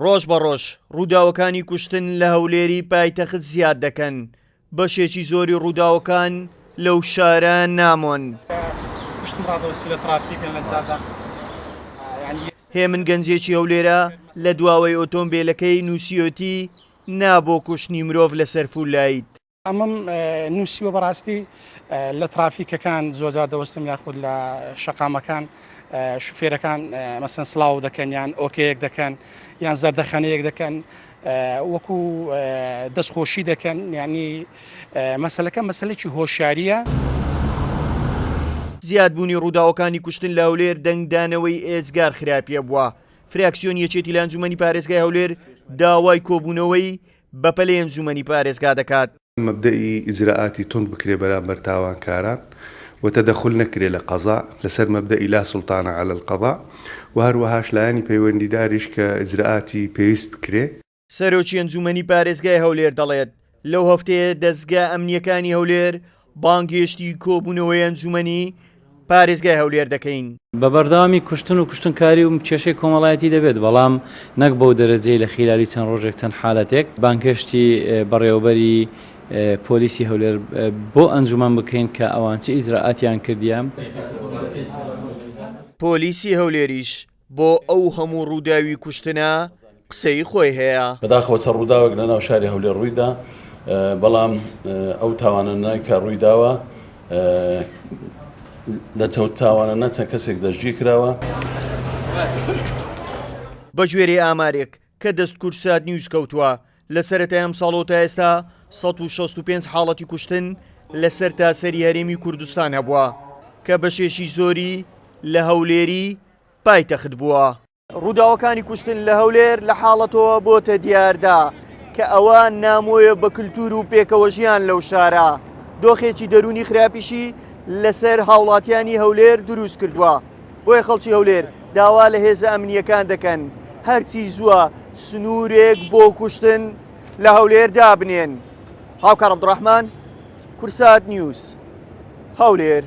ڕۆژ بە ڕۆژ ڕووداوەکانی کوشتن لە هەولێری پایتەخت زیاد دەکەن، بەشێکی زۆری ڕووداوەکان لەو شارە نامۆن. کوشتن ڕادەوەستی لە ترافیک یان لە جادە یانی یەکسەر. هێمن گەنجێکی هەولێرە لە دواوەی ئۆتۆمبێلەکەی نووسیویەتی نا بۆ کوشتنی مرۆڤ لەسەر فوللایت. ئەمەم نووسیوە بەڕاستی لە ترافیکەکان زۆرجار دەوەستم یاخود لە شەقامەکان شوفێرەکان مەسەن سڵاو دەکەن یان ئۆکەیەک دەکەن یان زەردەخەنەیەک دەکەن وەکو دەستخۆشی دەکەن ینی مەسلەکە مەسلێکی هۆشیاریە. زیادبوونی ڕووداوەکانی کوشتن لە هەولێر دەنگدانەوەی ئێجگار خراپیە بووە، فراکسیۆنی یەکێتی لە ئەنجومەنی پارێزگای هەولێر داوای کۆبوونەوەی بەپەلەی ئەنجومەنی پارێزگا دەکات. مەبدەئی ئیجرائاتی توند بکرێ بەرامبەر تاوانکاران و تەدەخول نەکرێ لە قەزا لەسەر مەبدەئی لا سوڵتانە علی القضاء و هەروەهاش لایەنی پەیوەندیداریش کە ئیجرائاتی پێویست بکرێ. سەرۆکی ئەنجومەنی پارێزگای هەولێر دەڵێت، لەو هەفتەیە دەزگا ئەمنییەکانی هەولێر بانگهێشتی کۆبوونەوەی ئەنجومەنی پارێزگای هەولێر دەکەین. بە بەردەوامی کوشتن و کوشتنکاری و کێشەی کۆمەڵایەتی دەبێت، بەڵام نەک بەو دەرەجەی لە خیلالی چەند ڕۆژێک چەند حالەتێک بانگهێشتی بەڕێوەبەری پۆلیسی هەولێر بۆ ئەنجومەن بکەین کە ئەوان چ ئیجرائاتیان کردیە. پۆلیسی هەولێریش بۆ ئەو هەموو ڕووداوی کوشتنە قسەی خۆی هەیە. بەداخەوە چەند ڕووداوێک لەناو شاری هەولێر ڕوویدا، بەڵام ئەو تاوانانە کە ڕوویداوە لە تاوانانە چەند کەسێک دەستگیرکراوە. بەگوێرەی ئامارێک کە دەست کوردسات نیوز کەوتووە، لە سەرەتای ئەمساڵەوە تا ئێستا 165 حاڵەتی کوشتن لە سەرتاسەری هەرێمی کوردستان هەبووە، کە بەشێکی زۆری لە هەولێری پایتەخت بووە. ڕووداوەکانی کوشتن لە هەولێر لە حاڵەتەوە بۆتە دیاردە کە ئەوە نامۆیە بە کلتور و پێکەوەژیان لەو شارە، دۆخێکی دەروونی خراپیشی لەسەر هاوڵاتیانی هەولێر دروست کردووە. بۆیە خەڵکی هەولێر داوا لە هێزە ئەمنییەکان دەکەن هەرچی زووە سنوورێک بۆ کوشتن لە هەولێر دابنێن. هاوکار عەبدوڕەحمان، کورسات نیوز، هەولێر.